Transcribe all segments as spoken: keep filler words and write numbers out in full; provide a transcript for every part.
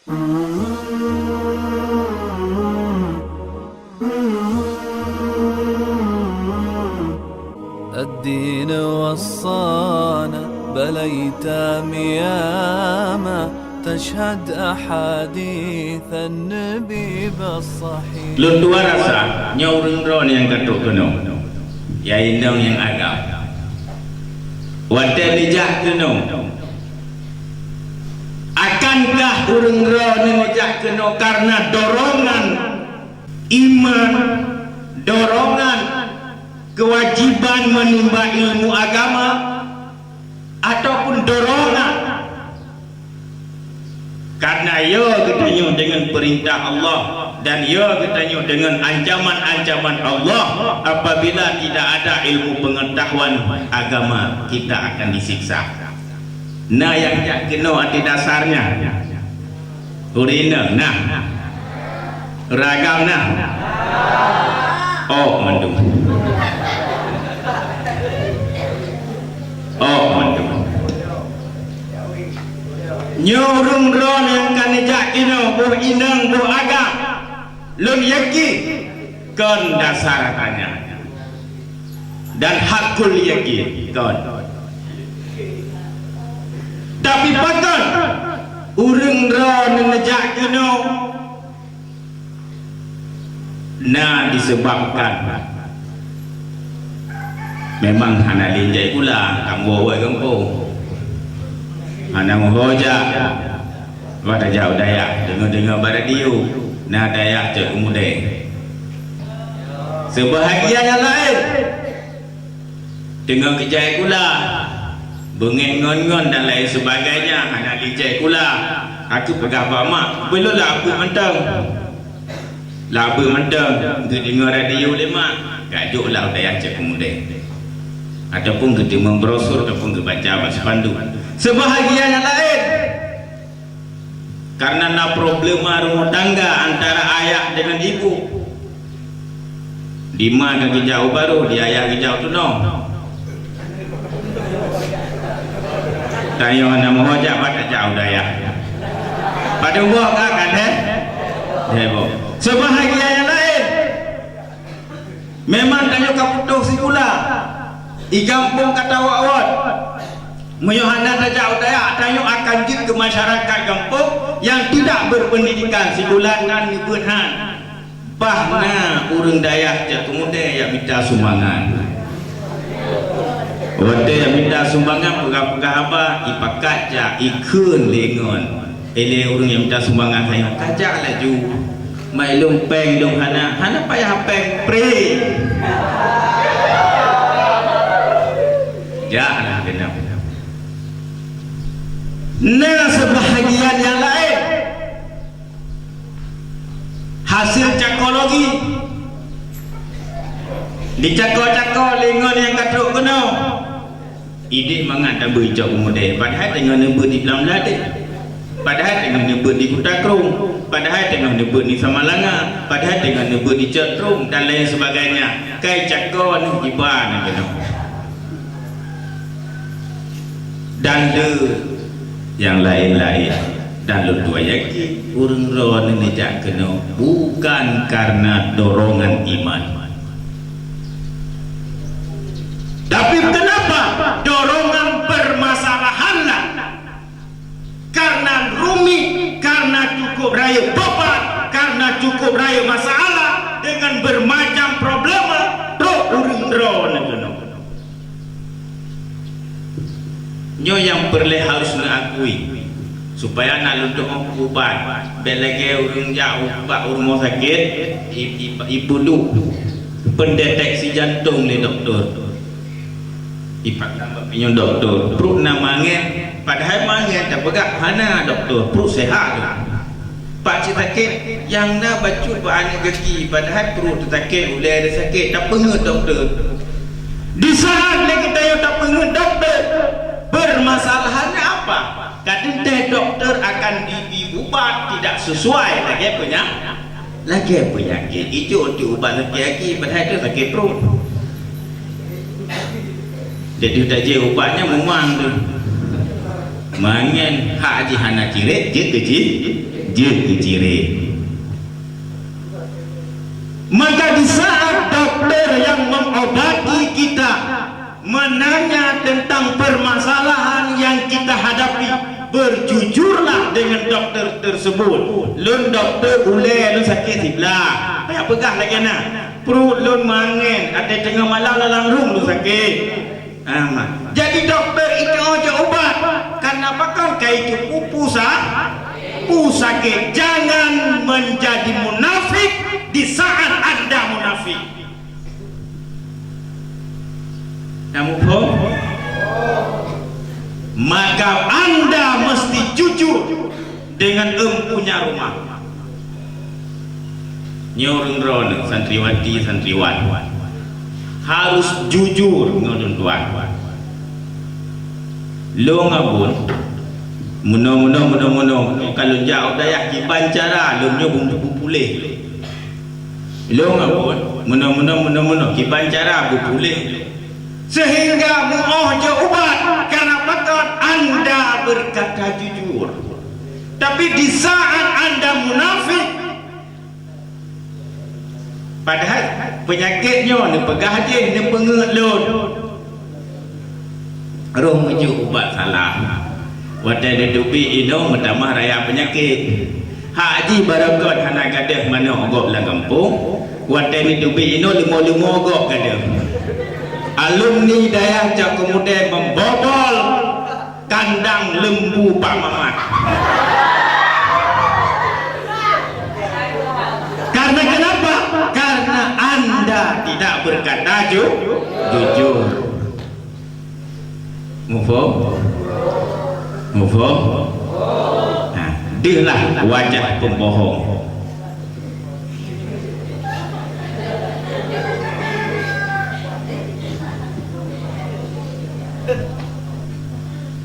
الدين وصانا بل أيتام ياما تشهد أحاديث النبي بالصحيح. Lôn tuan rasa, nyoe ureuëng droe nyang ka trok keunoe, ya inong nyang agam. Watée neujak keunoe, akankah ureuëng droe neujak keunoe karena dorongan iman, dorongan kewajiban menimba ilmu agama, ataupun dorongan karena ya geutanyoe dengan perintah Allah dan ya geutanyoe dengan ancaman-ancaman Allah, apabila tidak ada ilmu pengetahuan agama, kita akan disiksa. Na nyang jak keunoe ateueh dasarnya. Ureuëng inong na. Ureuëng agam na. Oh, mandum. Oh, mandum. Nyoe ureuëng droe nyang ka neujak keunoe, boh inong, boh agam. Lôn yakin kon dasar tanya. Dan hakul yakin kon. Tapi pakon ureuëng droe neujak keunoe na disebabkan memang hana lé jai kula, kamoe wai gampông. Hana meuho jak. Bah tajak u dayah, deungoe-deungoe bak radio, na dayah Cot Keumudée. Seubahagian nyang laén teungoh geujai kula, beungéh ngon-ngon dan lain sebagainya, hana lé jai kula. Aku peugah bak mak, "Beulôh lah abeuet mantong." Labeuet mantong, geudeungoe radio lé mak, gajok lah u dayah Cot Keumudée. Ataupun geuteumeung brosur ataupun geubaca bak spanduk. Seubahagian nyang laén, karena na problema rumoh tangga antara ayah dengan ibu. Di ma ka geujak u barô, di ayah geujak u tunoe. Tanyoe hana meuho jak, pat tajak u dayah. Padub boh ka, ka deh? Deh boh. Seubahagian nyang laén, memang tanyoe ka putôh sikula. I gampông ka tawak-wat. Meunyoe hana tajak u dayah, tanyoe akan jeuet keu masyarakat gampông nyang tidak berpendidikan, sikula nan neubeuet han. Bah na ureuëng dayah jak keumudée jak mita sumbangan. Watée jak mita sumbangan, peugah-peugah haba, ipakat jak, ikheun lé ngon. Ilée ureuëng nyang mita sumbangan, "Hai, kajak laju. Mai lôn péng lôn hana, hana payah péng, pré." Jak lah keunan. Na seubahagian nyang laén. Hasé cakologi. Dicako-cako lé ngon nyang ka trok keunoe. Idéh mangat tabeuet i Cot Keumudée, padahai teungoh neubeuet di Blang Meuladet. Padahai teungoh neubeuet di Kuta Krueng. Padahai teungoh neubeuet di Samalanga. Padahai teungoh neubeuet di Cot Trueng dan lain sebagainya. Kai cako neuh jiba na keunoe. Dan le nyang laén-laén. Dan lôn tuan yakin, ureuëng droeneuh neujak keunoe bukan karena dorongan iman. Tapi kenapa dorongan permasalahanlah? Karena rumit, karena cukup rayeuk beban, karena cukup rayeuk masalah dengan bermacam problema, trok ureuëng droeneuh keunoe. Nyoe nyang peureulée harus neuakui, supaya na lôn tuoh ubat. Bék lagée ureuëng jak ubat u rumoh sakét, i, i, ipeuduek, pendeteksi jantong lé dokto. Ipaksa bak pinyueng dokto, pruet na mangén, padahai mangén tapeugah hana dokto, pruet seuhat. Pat cit sakét, nyang na bacut bak aneuk gaki, padahai pruet teusakét, ulée teusakét, tapeungeut dokto. Di saat lé geutanyoe tapeungeut dokto, permasalahannya apa? Ka teuntée dokto akan dibri ubat tidak sesuai lagée peunya-, lagée peunyakét. Ijok teuubat sakét gaki, padahai teu sakét pruet. Jadi tajak ubatnya memang tu. Mangen hak jih hana cirét, jeuet keu ci-, jeuet keu cirét. Maka di saat doktor yang mengobati kita menanya tentang permasalahan yang kita hadapi, berjujurlah dengan dokter tersebut. Lôn doktor ulèe lôn sakét siblah. Payah peugah lagèe na. Pruet lôn mangen, até teungoh malam lam rhueng lôn sakét. Ah, ma. Jadi doktor itu aja ubat. Karena pakon ka itu pupu sa-, pu sakét. Jangan menjadi munafik di saat Anda munafik. Kamu paham? Maka Anda mesti jujur dengan empunya rumah. Nyoe ureueng droeneuh santriwati, santriwan, harus jujur ngon lôn tuan. Lôn abon, meunoe, meunoe, meunoe, meunoe, ka lôn jak u dayah kiban cara lôn nyoe beu-, beupuléh. Lôn abon, meunoe, meunoe, meunoe, meunoe, kiban cara beupuléh. Sehingga muoh jeuet ubat, karena pakon Anda berkata jujur. Tapi di saat Anda munafik, padahai peunyakét nyoe neupeugah jih neupeungeut lôn. Roh meujeuet ubat salah. Watèe neuteubiet inong meutamah raya peunyakét. Hak jih barokon hana gadôh manok gob lam gampông. Watèe neuteubiet inong leumo-leumo gob gadôh. Alumni dayah Cot Keumudèe membobol kandang lembu Pak Mamat. Karena kenapa? Karena Anda tidak berkata ju-, jujur. Muphom? Muphom? Nah, deuhlah wajah pembohong.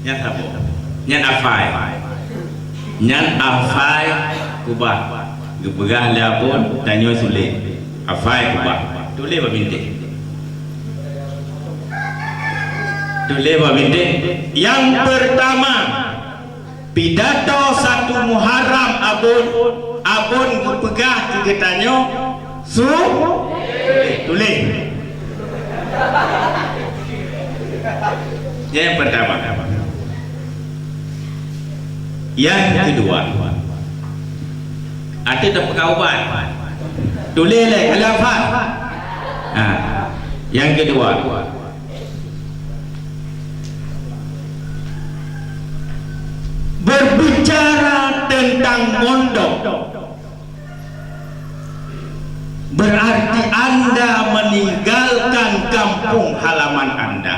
Nyan saboh. Nyan afai. Nyan afai kubah. Geupeugah lé abon, tanyoe sulet. Afai kubah. Tuléh bak bintéh. Tuléh bak bintéh. Yang pertama, pidato satu Muharram abon, abon geupeugah keu geutanyoe, su-, tuléh. Yang pertama. Yang kedua, até tapeugah ubat. Tuléh lé, ka lheueh hafal. Ha. Yang kedua, berbicara tentang mondok, berarti Anda meninggalkan kampung halaman Anda.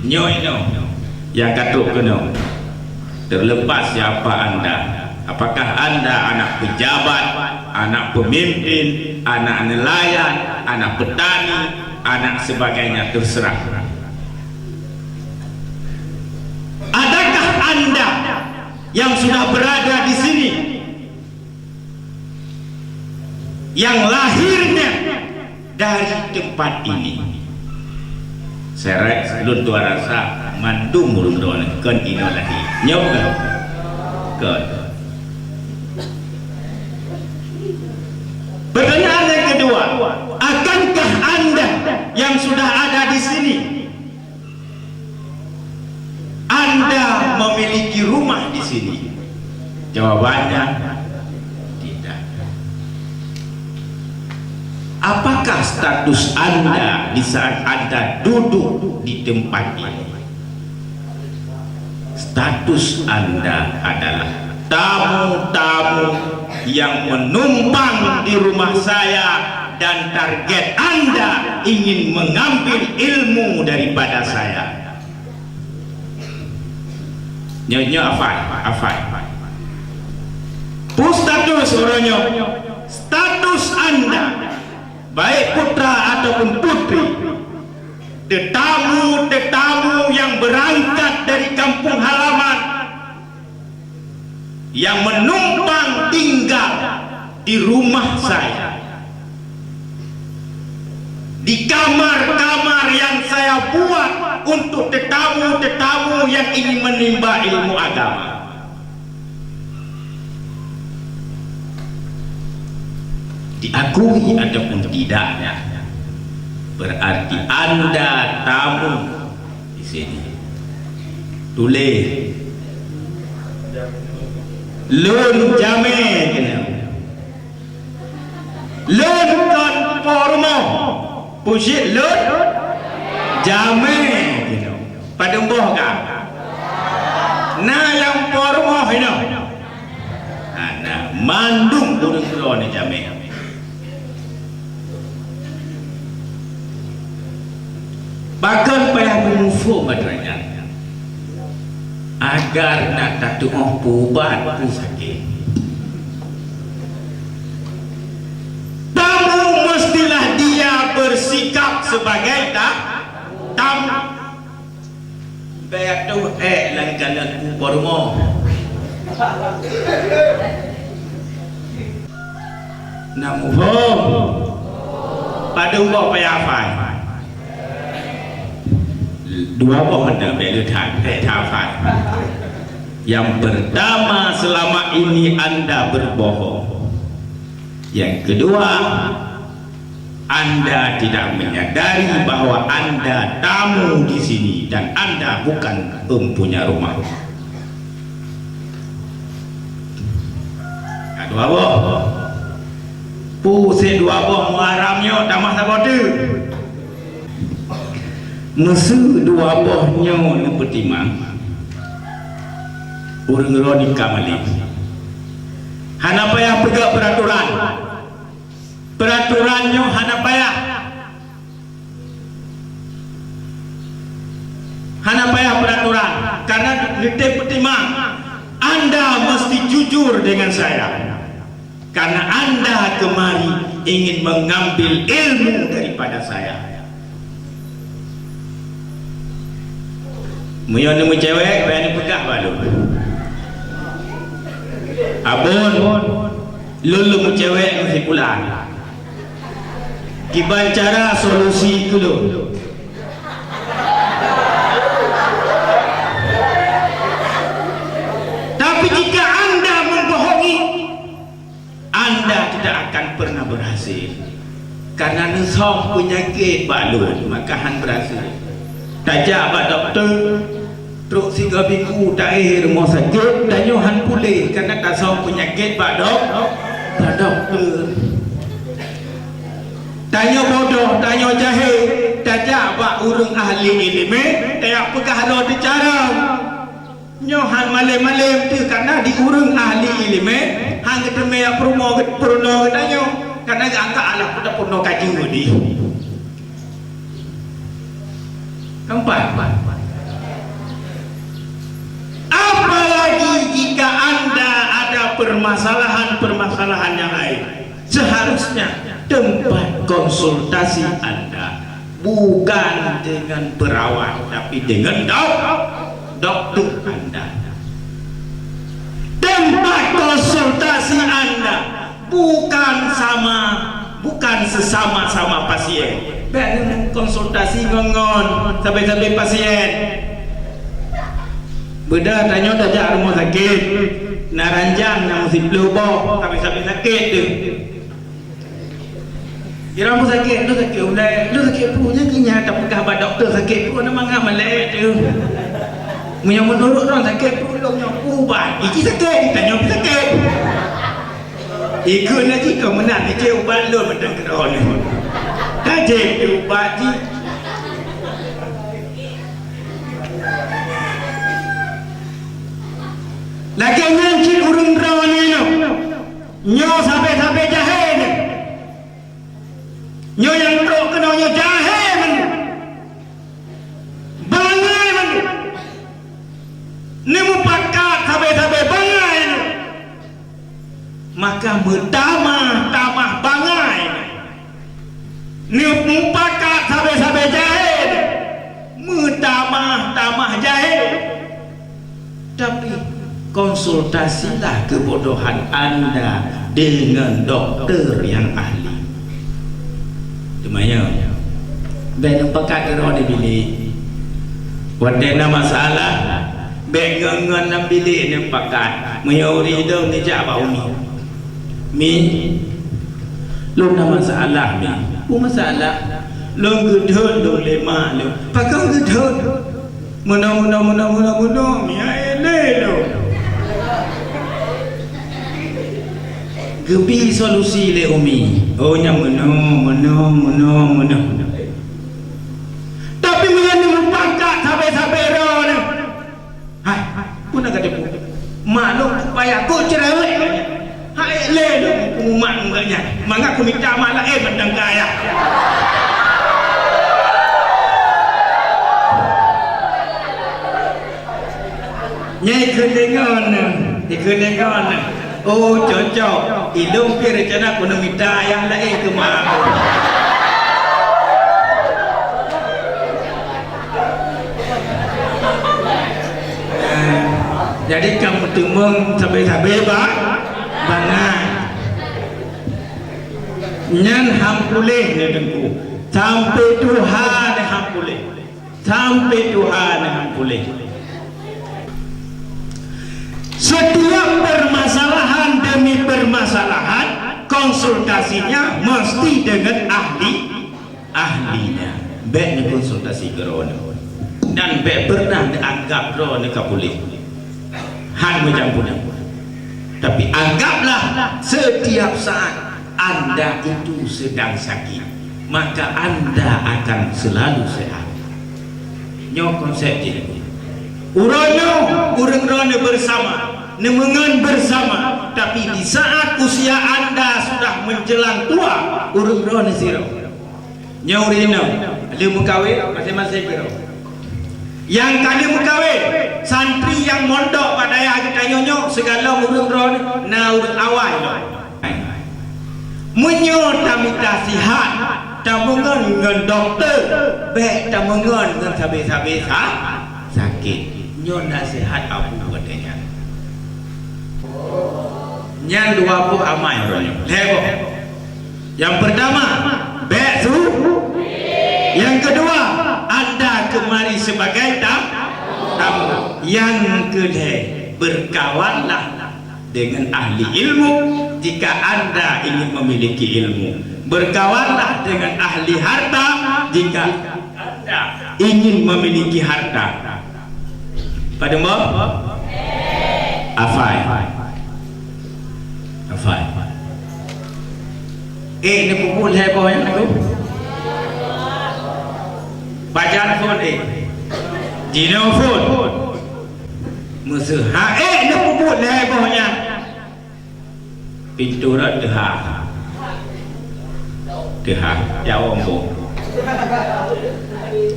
Nyoe inoe nyang ka trok keunoe, terlepas siapa Anda, apakah Anda anak pejabat, anak pemimpin, anak nelayan, anak petani, anak sebagainya, terserah. Adakah Anda yang sudah berada di sini, yang lahirnya dari tempat ini? Seret lôn tuan rasa mandum ureueng droeneuh kon inoe lahé. Nyoe kon? Kon. Pertanyaan yang kedua, akankah Anda yang sudah ada di sini, Anda memiliki rumah di sini? Jawabannya, tidak. Apakah status Anda di saat Anda duduk di tempat ini? Status Anda adalah tamu-tamu yang menumpang di rumah saya dan target Anda ingin mengambil ilmu daripada saya. Nyoe, nyoe afai, afai. Peue status uroe nyoe? Status Anda, baik putra ataupun putri, tetamu-tetamu yang berangkat dari kampung halaman, yang menumpang tinggal di rumah saya, di kamar-kamar yang saya buat untuk tetamu-tetamu yang ingin menimba ilmu agama. Diakui ataupun tidaknya, berarti Anda tamu di sini. Tuléh. Lôn jamé keunoe. Lôn kon po rumoh. Pucit lôn jamé keunoe. Padum boh ka? Na nyang po rumoh inoe? Hana, mandum ureuëng droeneuh jamé. Pakon payah meumuphom atra nyan? Agar na tatuoh peuubat peue sakét. Tamu mestilah dia bersikap sebagai ta-, tamu. Bèk toh ék lam keuneuk kubu rumoh. Na muphom? Padum boh payah hafai? Dua boh mantong, bèk le that, bèk that hafai. Yang pertama, selama ini Anda berbohong. Yang kedua, Anda tidak menyadari bahwa Anda tamu di sini dan Anda bukan empunya rumah. Ka dua boh. Pusé dua boh Muharram nyoe tamah saboh teuk. Meuseu dua boh nyoe neupeutimang, ureuëng droeneuh ka malém. Hana payah peugah peraturan. Peraturan nyoe hana payah. Hana payah peraturan, karena neutem peutimang. Anda mesti jujur dengan saya. Karena Anda kemari ingin mengambil ilmu daripada saya. Meunyoe neumeucewek, bèk neupeugah bak lôn. Abon, lôn lôn meucewek ngon si pulan. Kiban cara solusi keu lôn. Tapi jika anda membohongi, anda tidak akan pernah berhasil. Karena neusöm peunyakét bak lôn, maka han berhasil. Tajak bak dokto, trok sigoe minggu taéh rumoh sakét, tanyoe han puléh karena tasöm peunyakét bak dok-, bak dokto. Tanyoe bodoh, tanyoe jahé, tajak bak ureuëng ahli iéleumé, tajak peugah droe teucarông. Nyoe han malém-malém teuh, karena di ureuëng ahli iéleumé han geuteumé jak peurunoe, peurunoe geutanyoe, karena geuangkat alah peurunoe ka jeuet di. Keempat, apalagi jika anda ada permasalahan-permasalahan yang lain, seharusnya tempat konsultasi anda bukan dengan perawat, tapi dengan dok-, dokter anda. Tempat konsultasi anda bukan sama, bukan sesama-sama pasien. Bèk neukonsultasi ngon-ngon sabe-sabe pasien. Beda tanyoe tajak rumoh sakét, na ranjang na meusiplôh boh, sabe-sabe sakét teuh. Di rumoh sakét, lôn sakét ulèe, lôn sakét pruet, nyan keuh nyan tapeugah bak dokto sakét pruet, na mangat malèe teuh. Meunyoe meunurot droe sakét pruet lôn nyoe ubat, iji sakét, tanyoe pih sakét. Ikheun lagèe keu meunan, iji ubat lôn mantong keudroe nyoe. Ka jeuet ubat jih. Lagèe nyan cit ureuëng droeneuh nyoe. Nyoe sabe-sabe jahé nyoe. Nyoe nyang trok keunoe nyoe jahé meunan. Bangai meunan. Neumupakat sabe-sabe bangai nyoe. Maka meutamah-tamah bangai. Neumupakat sabe-sabe jahé. Meutamah-tamah jahé. Tapi, konsultasilah kebodohan anda dengan dokter yang ahli. Teuma nyoe, bèk neupakat keudroe di bilék. Watèe na masalah, bèk ngon-ngon lam bilék neupakat. Meunyoe ureueng idong neujak bak umi. "Mi, lôn na masalah, Mi." "Peue masalah?" "Lôn geudhôt lôn lé mak lôn." "Pakon geudhôt?" "Meunoe, meunoe, meunoe, meunoe, meunoe, Mi, hai lé lôn." Geubi solusi lé umi. "Oh, nyan meunoe, meunoe, meunoe, meunoe." Tapi meunyoe neumeupakat sabé-sabé droeneuh, hai, peue na gata peubuet? Mak lôn payah kok cerewet. Hai lé lôn peumumat ngon gobnyan. Mangat kumita mak laén mantong kaya. Nyan ikheun lé ngon, ikheun lé ngon. Oh, cocok. Ilôn pih reuncana keuneuk mita ayah laén keu mak. Eh, jadi ka meuteumeung sabé-sabé ba-, bangai. Nyan han puléh nyoe Teungku. Sampoe tuha nyoe han puléh. Sampoe tuha nyoe han puléh. Setiap permasalahan demi permasalahan, konsultasinya mesti dengan ahli, ahlinya. Bèk neukonsultasi keu droeneuh. Dan bèk pernah neuanggap droeneuh ka puléh. Han meucampur. Tapi anggaplah setiap saat anda itu sedang sakit, maka anda akan selalu sehat. Nyoe konsep jih. Uroe nyoe ureueng droeneuh bersama, neumeungon bersama, tapi di saat usia anda sudah menjelang tua, ureueng droeneuh sidroe. Nyoe ureueng inong, lheueh meukawen, maséng-maséng keudroe. Nyang ka lheueh meukawen, santri nyang mondok bak dayah geutanyoe nyoe, sigohlom ureueng droeneuh na ureueng awai lom. Meunyoe tamita sihat, tameungon ngon dokto, bèk tameungon ngon sabé-sabé sa-, sakét. Nyoe naseuhat Abu watèe nyan. Nyan dua boh amai uroe nyoe. Lhèe boh. Yang pertama, bèk su-, yang kedua, anda kemari sebagai tam-, tamu. Yang kelhèe, berkawanlah dengan ahli ilmu jika anda ingin memiliki ilmu. Berkawanlah dengan ahli harta jika anda ingin memiliki harta. Padum boh? Afai. Afai. Eh, neupeubuet lhèe boh nyan tu. Pajan phôn eh. Jinoe phôn. Meuseuha eh neupeubuet lhèe boh nyan. Pintoe rot teuha. Teuha, ya Allah.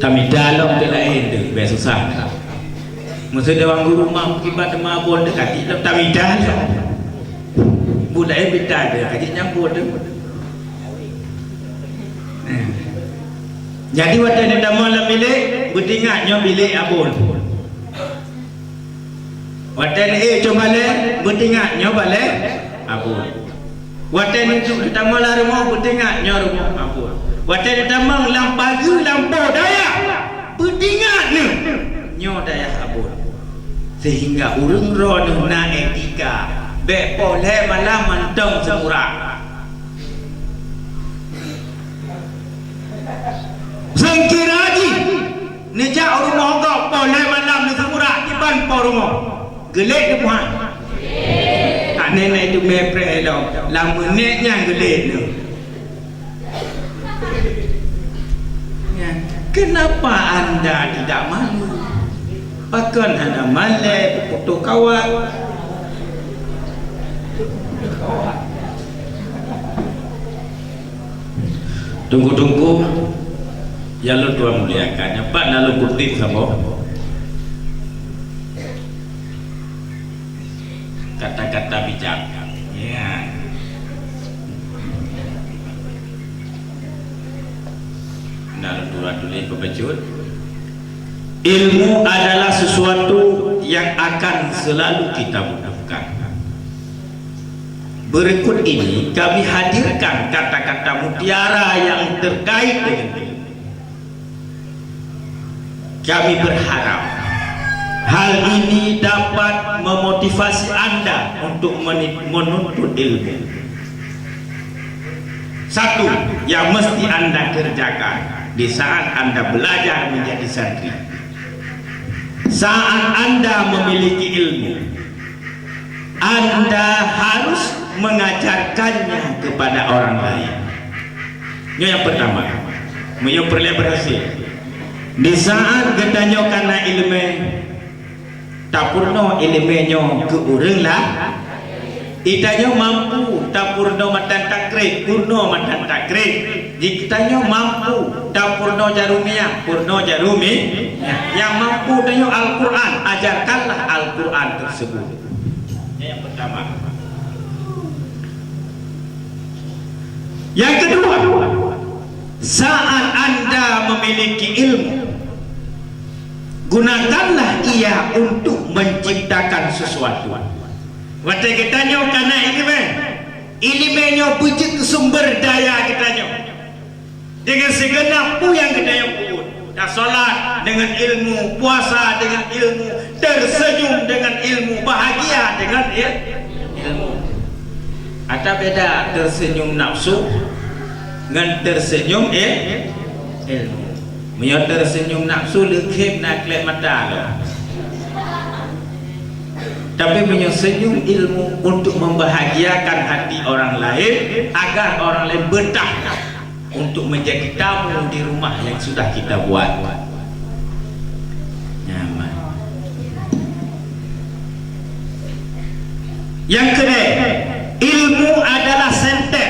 Tamita lom teu laén teu, bèk susah. Meuseuha dewan guru ma kiban teuma bon teu kaki lom tamita lom. Buet laén pinta teu kaki nyang bon teu. Jadi watèe neutamong lam bilék, beutingat nyoe bilék abon. Watèe neuék cok balèe, beutingat nyoe balèe abon. Watèe neuduek neutamong lam rumoh, beutingat nyoe rumoh abon. Watèe neutamong lam pageue lampôh dayah, beutingat nyoe, nyoe dayah abon. Sehingga ureueng droeneuh na etika, bèk poh lhèe malam mantong seumurak. Seungkira jih neujak u rumoh gob poh lhèe malam neuseumurak kiban po rumoh. Geulék teuh puhan. Aneuk nyan teumé preh lom, lam meunék nyan geulék nyoe. Nyan, kenapa anda tidak malu? Pakon hana malèe peutoh kawan? Teungku-teungku nyang lôn tuan muliakan, nyoe pat na lôn kutip saboh kata-kata bijak. Ya. Na lôn tuan tuléh peubacut. Ilmu adalah sesuatu yang akan selalu kita butuhkan. Berikut ini kami hadirkan kata-kata mutiara yang terkait dengan ilmu. Kami berharap hal ini dapat memotivasi Anda untuk meni-, menuntut ilmu. Satu yang mesti Anda kerjakan di saat Anda belajar menjadi santri, saat Anda memiliki ilmu, Anda harus mengajarkannya kepada orang lain. Nyoe nyang pertama, meunyoe peureulée berhasil. Di saat geutanyoe kana iéleumé, tapeurunoe iéleumé nyoe keu ureuëng la-, geutanyoe mampu tapeurunoe matan takrib, peurunoe matan takrib. Geutanyoe mampu tapeurunoe jaroe miyueb, peurunoe jaroe mi-, nyang mampu tanyoe Al-Quran, ajarkanlah Al-Quran tersebut. Yang pertama. Yang kedua, saat Anda memiliki ilmu, gunakanlah ia untuk menciptakan sesuatu. Watée geutanyoe kana iéleumé, iéleumé nyoe beujeuet sumber daya geutanyoe. Dengan sigeunab peue nyang geutanyoe peubuet, tasolat dengan ilmu, puasa dengan ilmu, tersenyum dengan ilmu, bahagia dengan il-, ilmu. Ada beda tersenyum nafsu ngon tersenyum il-, ilmu. Meunyoe tersenyum nafsu, leukhem na klep mata lom. Tapi meunyoe senyum ilmu untuk membahagiakan hati orang lain, agar orang lain betah untuk menjadi tamu di rumah yang sudah kita buat. Nyaman. Yang kedua, ilmu adalah senter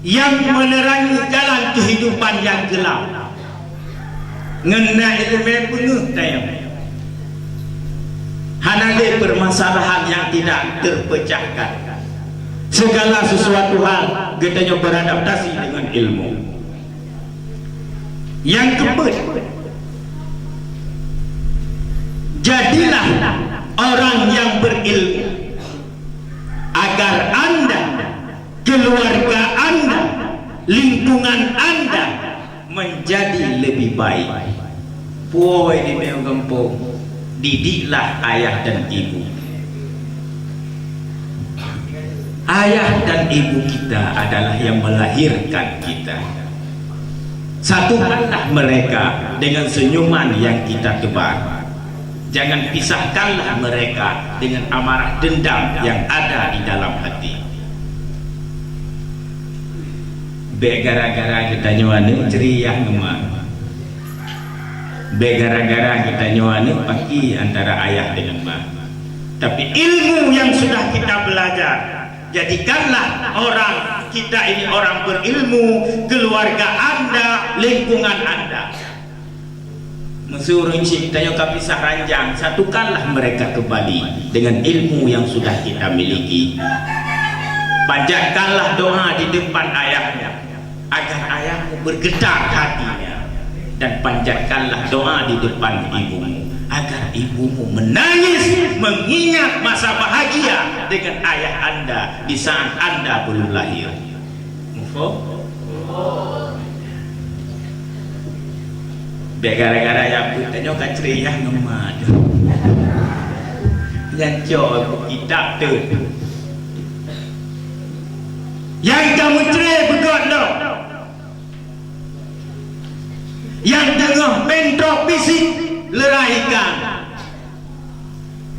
yang menerangi jalan kehidupan yang gelap. Ngon na iéleumé beungeuh tayong. Hana lé permasalahan yang tidak terpecahkan. Segala sesuatu hal geutanyoe beradaptasi dengan ilmu. Yang keempat, jadilah orang yang berilmu agar Anda, keluarga Anda, lingkungan Anda menjadi lebih baik. Puwoe di miyueb gampông, didiklah ayah dan ibu. Ayah dan ibu kita adalah yang melahirkan kita. Satukanlah mereka dengan senyuman yang kita tebar. Jangan pisahkanlah mereka dengan amarah dendam yang ada di dalam hati. Bék gara-gara geutanyoe aneuk ceuriah ngon ma. Bék gara-gara geutanyoe aneuk paki antara ayah dengan ma. Tapi ilmu yang sudah kita belajar, jadikanlah orang kita ini orang berilmu, keluarga Anda, lingkungan Anda. Meuseu ureuëng chik tanyoe ka pisah ranjang, satukanlah mereka kembali dengan ilmu yang sudah kita miliki. Panjatkanlah doa di depan ayahmu, agar ayahmu bergetar hatinya, dan panjatkanlah doa di depan ibumu, agar ibumu menangis mengingat masa bahagia dengan ayah anda di saat anda belum lahir. Muphom? Bék gara-gara nyang peuet tanyoe ka ceuriah ngon ma teuh. Nyan cok kitab teuh. Nyang ka meucre beugöt lom. Nyang teungoh bentrok fisik leurah ikan.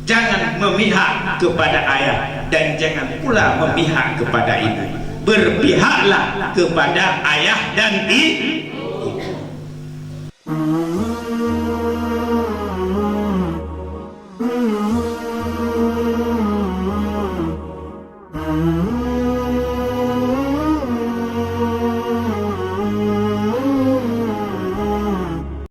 Jangan memihak kepada ayah dan jangan pula memihak kepada ibu. Berpihaklah kepada ayah dan i-, ibu.